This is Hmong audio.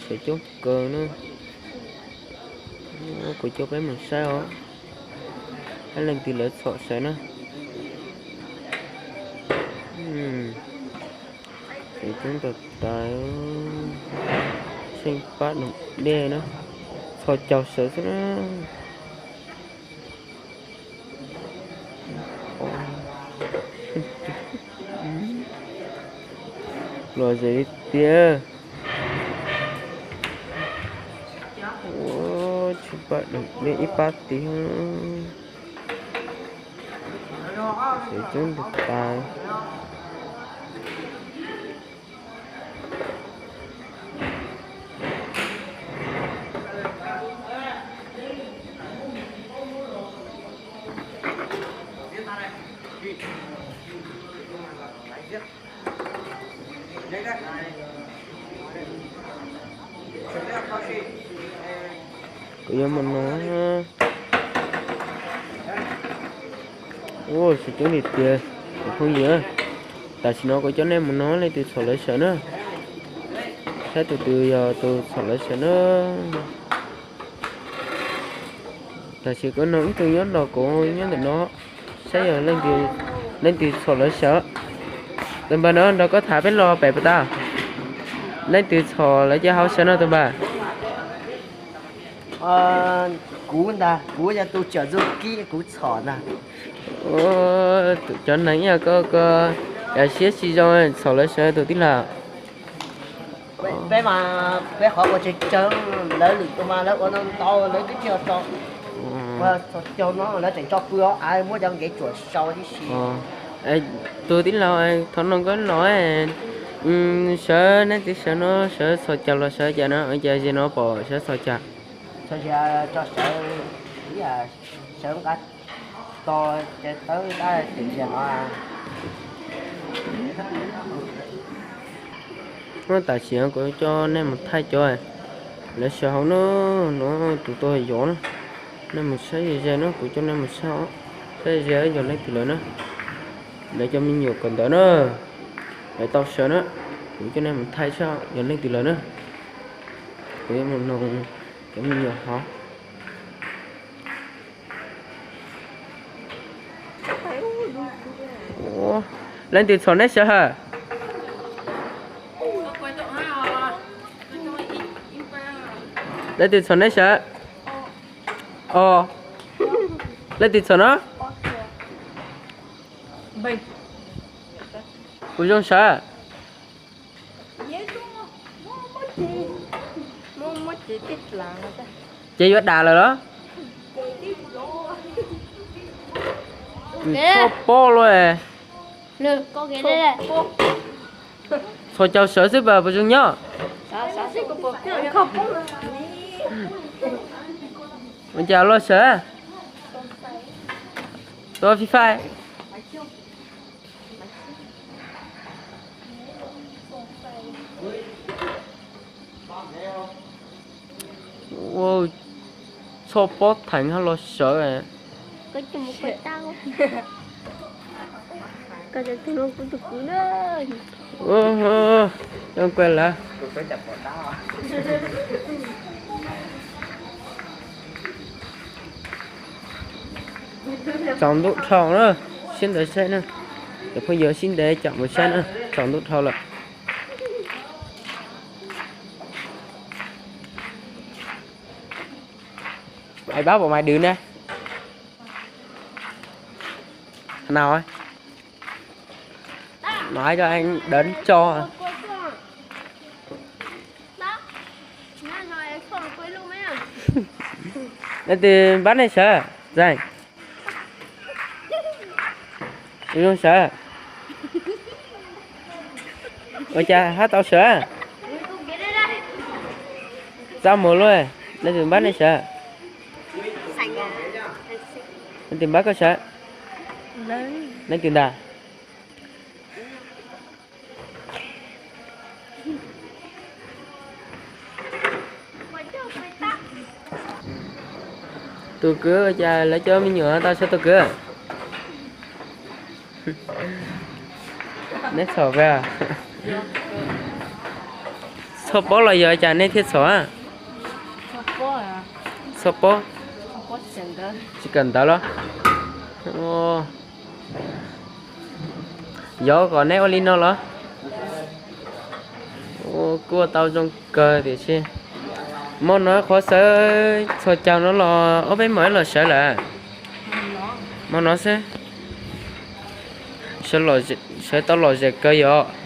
Sawv coob kawg na. Kuv coj peb mus saib os, saib leej twg lawv txhom sawv na. Sawv coob tas tas, tsheej pab doom dej na, txhos caug sawv xwb na. Los ze li tiag. Tsheej pab doom dej ib pab tid. Sawv coob tas tas. Kuv yuav mus no. Ua, sawv coob li tiag cov phooj ywg. Tam sim no kuv coj nej mus no leej twg txhom lawv sawv na. Saib tus twg yog tus txhom lawv sawv na. Tam sim kuv nug ib tug nyob nrog kuv nyob ntawm no, saib yog leej twg txhom lawv sawv. Tus npawg no nrog koj tham peb los pem puas tau? Leej twg txhom lawv cov hauv sawv no tus npawg? Kuv ntag, kuv yog tus tsom zoo kib, kuv txhom ntag. Cov neeg ib yam koj, koj cov siab tsis zoo txhom lawv sawv tus tij laug. Peb mas peb qhov ua tsawg tsawg, lawv lwm tus mas lawv ua ntau ntau lawv twb tsis tso, ua txhos caug no lawv tseem tso pw os, muab cov nkev tsuam sau tib si. Tus tij laug, thov nug koj los, sawv, nej twb sawv no sawv txhos caug los sawv cas no, cas ze no pom sawv txhos caug? Txhos caug tso sawv, sawv nqa to ces tawb tab twm zias no. Tam sim kuv coj nej mus thaij cov lawv sawv hauv no, no tus tau yov na. Nej mus saib ze ze na, kuv coj nej mus saib, saib ze yog leej twg lawv na. Lawv cov me nyuam kawm ntawv na, lawv tau sawv na, kuv coj nej mus thaij saib yog leej twg lawv na. Kuv yuav mus noog cov me nyuam hov. Leej twg txhom neb sawv? Leej twg txhom neb sawv? O, leej twg txhom no? Puas zoo sawv? Ces yuav dam lawm los? Txhob pob luaj. Txhos caug sawv xwb pas puas zoo nyob? Ua cas luaj sawv? Tua Free Fire. Txhob pob theev hab los sawv. Coj kuj lawm. Tsaus ntuj dhau na, sib ntev saib na. Cov phooj ywg sib ntev caum mus saib na, tsaus ntuj dhau lawm. Mày bóp bộ mày đừng nè. Thằng nào ấy? Nói cho anh đến cho. Leej twg npab nej sawv? Zeeg. Zoo sawv. Ua cas hab tau sawv? Txaj muag luaj. Leej twg npab nej sawv? Leej twg npab koj sawv? Leej twg ntag? Tus kwv, ua cas lawv cov me nyuam tau sawv tus kwv? Neb txhom peb? Txhoj pob los yog cas nej thiaj txhom? Txhoj pob? Tsis kawm ntawv los? Yog kom neb ua li no los? Kuj ua tau zoo kawg tiam sis hmo no qhuav sawv txhos caug no los ob peb hmos los sawv lawm. Hmo no xwb. Sawv tau lom zem kawg yom.